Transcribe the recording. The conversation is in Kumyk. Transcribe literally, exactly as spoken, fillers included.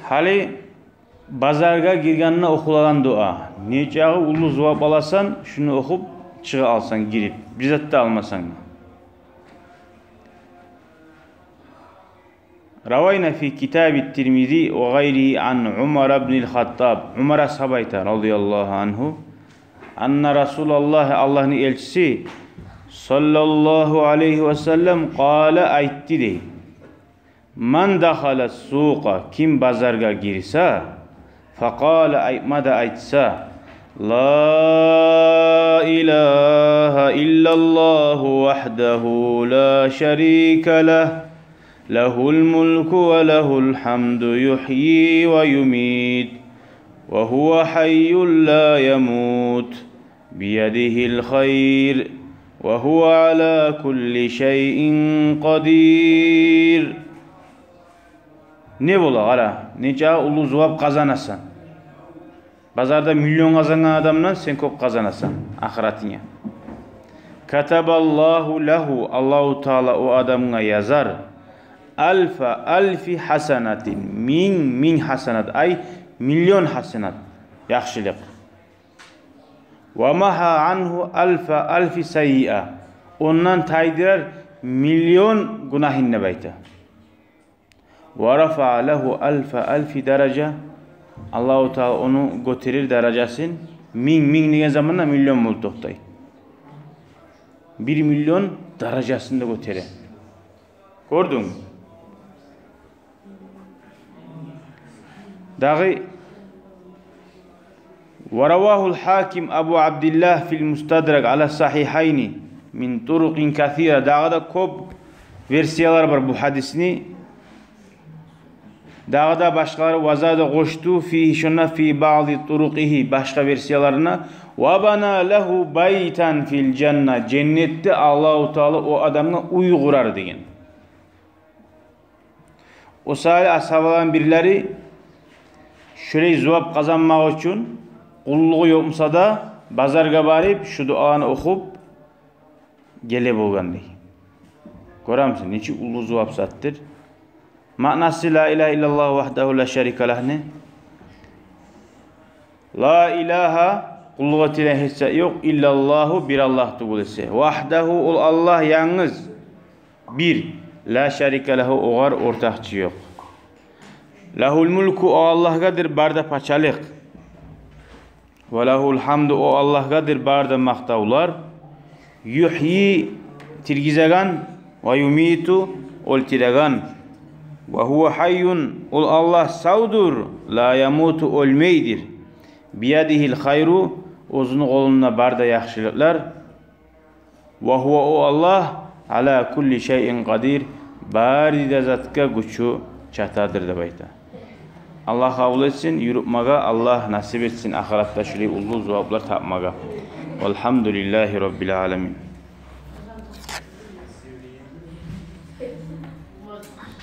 Гьали базаргъа гиргенде охулагъан дуа. Нечакъы уллу зувап аласан, шуну охуп чыгъа алсанг гирип, бир зат да алмасанг да. روينا في كتاب الترمذي وغيره عن عمر بن الخطاب. Умар асгьаб айта, رضي الله عنه, أن رسول الله, Аллагьны элчиси, صلى الله عليه وسلم, قال, айтды дей: من دخل السوق, ким базаргъа гирсе, فقال, айтма да айтса: لا إله إلا الله وحده لا شريك له، له الملك وله الحمد يحيي ويميت وهو حي لا يموت بيده الخير وهو على كل شيء قدير. Не бола, къара, нечакъы уллу зувап къазанасан. Базарда миллион къазангъан адамдан сен кёп къазанасан ахыратынга. كتب الله له, Аллагьу Таала о адамгъа язар, ألف ألف حسنة, минг минг хасанат, ай, миллион хасанат, яхшылыкъ. ومحى عنه ألف ألف سيئة, ондан тайдырар миллион гюнагьын деп айта. ورفع له ألف ألف درجة, Аллагьу Таала ону гётерер даражасын, минг минг деген заманда миллион болуп токътай. Бир миллион даражасын да гётере. Гёрдюнг? Дагъы ورواه الحاكم أبو عبد الله في المستدرك على الصحيحين من طرق كثيرة. Дагъы да кёп версиялар бар бу гьадисни. Дагъы да башгъалары, وزاد, къошду, فيه, шонда, في بعض طرقه, башгъа версияларына, وبنى له بيتا في الجنة, женнетде Аллагьу Таала о адамгъа уьй къурар деген. О саялы асгьабаланы бирлери шолай зувап къазанмакъ учун, къуллугъу ёкъ буса да, базаргъа барып, шу дуаланы охуп геле болгъан дей. Гёремисен, нечик уллу зувап затдыр. Маънасы لا إله إلا الله وحده لا شريك له не? لا إله, къуллукъ этилеген гьеч зат ёкъ, إلا الله, бир Аллагь тюгюл эсе. وحده, ол Аллагь янгыз бир, لا شريك له, огъар ортакъчы ёкъ. له الملك, о Аллагьгъадыр бары да пачалыкъ. وله الحمد, о Аллагьгъадыр бары да макътавлар. يحيي, тиргизеген, ويميت, оьлтюреген. وهو حي, ол Аллагь савдур, لا يموت, оьлмейдир. بيده الخير, оьзюню къолунда бары да яхшылыкълар. وهو, о Аллагь, على كل شيء قدير, бары да затгъа гючю чатадыр деп айта. Аллагь къабул этсин юрютмеге, Аллагь насип этсин ахыратда шулай уллу зуваплар тапмагъа. والحمد لله رب العالمين.